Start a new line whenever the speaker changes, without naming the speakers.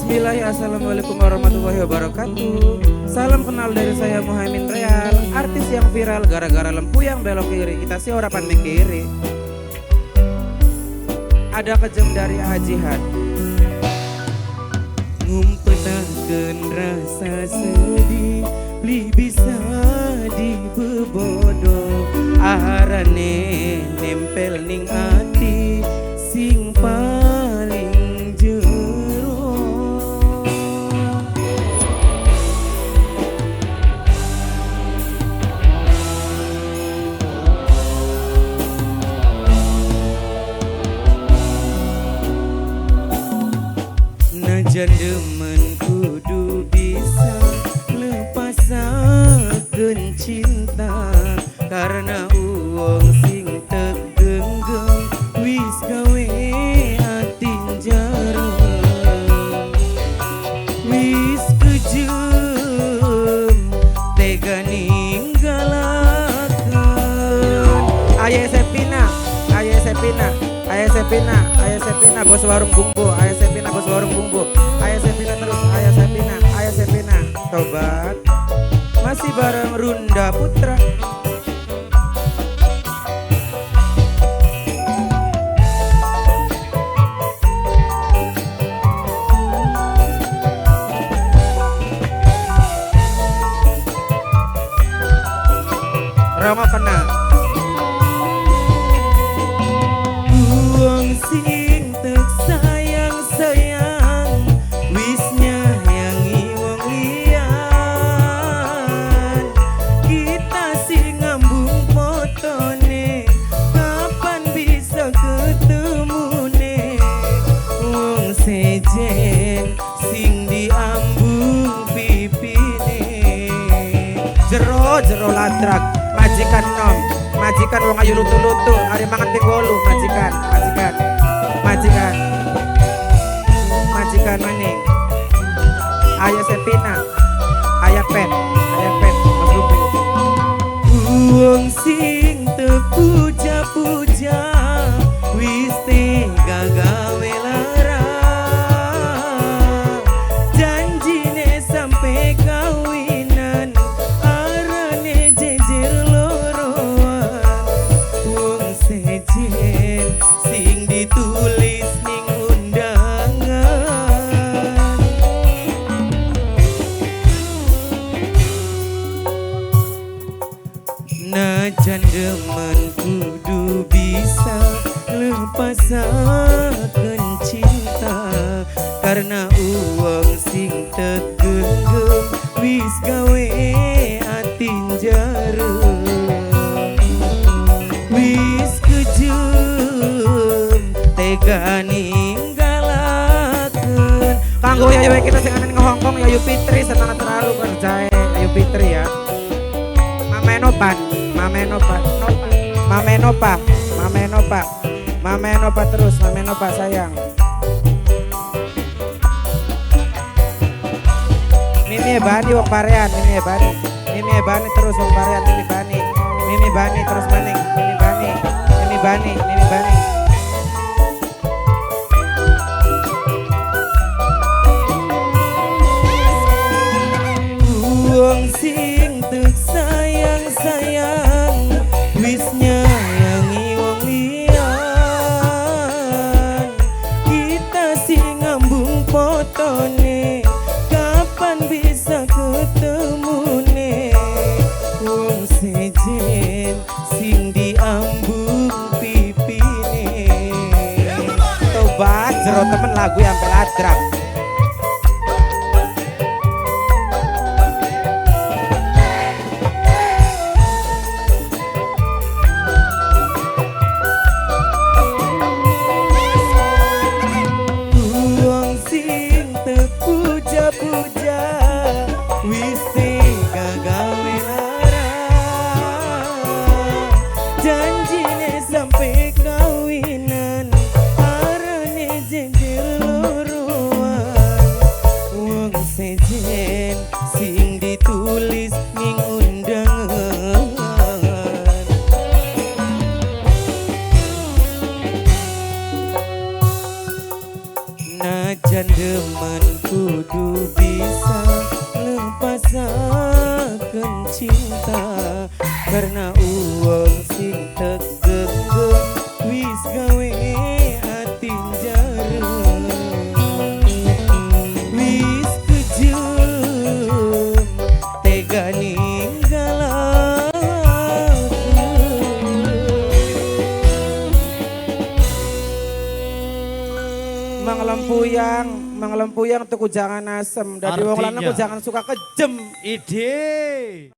Bismillah, assalamualaikum warahmatullahi wabarakatuh. Salam kenal dari saya Muhaimin Real, artis yang viral gara-gara lempuyang belok kiri. Kita sih ora pan mikiri. Ada kejem dari Ajihad. Ngumpetakeun rasa sedih, beli bisa dibebodo. Arane nempel ning ati sing paling jero. Najan demen kudu bisa lepasaken cinta, karena uang sing tegenggem wis gawe ati jero, wis kejem tega ninggalaken. Ayo Sepina, ayo Sepina, ayo Sepina, ayo Sepina bos warung bumbu, ayo Sepina bos warung bumbu, ayo Sepina terus, ayo Sepina, ayo Sepina. Tobat masih bareng Runda Putra. Roma kena. Wong sing tek sayang sayang wis nyayangi wong liyan, kita sing ngambung fotone kapan bisa ketemune. Wong sejen sing diambung pipine. Jero jero ladrak majikan nom, majikan wong ayu lutu-lutu, ari mangan ping 8, majikan, majikan, majikan, majikan maning. Ayo Sepina, ayo pet, Mas Rupi. Wong sing tepuja-puja wis tega gawe lara, janjine sampe kawinan arane jejer loroan. Wong sejen sing ditulis ning undangan. Najan demen kudu bisa lepasaken cinta, karena uang sing tegenggem wis gawe ati jero, wis kejem tega ninggalaken. Kanggo yayu kita sing ana ning Hongkong, Yayu Fitri semangat selalu kerjae Yayu Fitri ya. Mame Nopan, Mame Nopan, Mame Nopa, Mame Nopa, Mame Nopa terus, Mame Nopa sayang. Mimi Bani wong parean, Mimi Bani, Mimi Bani terus wong parean, Mimi Bani, Mimi Bani terus maning, Mimi Bani, Mimi Bani, Mimi Bani. Wong sing tek sayang sayang wis nyayangi wong liyan, kita sing ngambung fotone kapan bisa ketemune. Wong sejen sing diambung pipine. Tobat jero temen lagu yang peladrak. Wong sing tepuja-puja wis tega gawe lara, janjine sampe kawinan arane jejer loroan. Wong sejen sing ditulis ning undangan. Najan demen
Kudu bisa lepasaken cinta, karena uwong sing tek genggam wis gawe ati jarem, wis kejem tega ninggalaken.
Mang Lempuyang, Mang Lempuyang tuku jangan asem. Dadi wong lanang
Artinya?
ku jangan suka kejem.
Ide.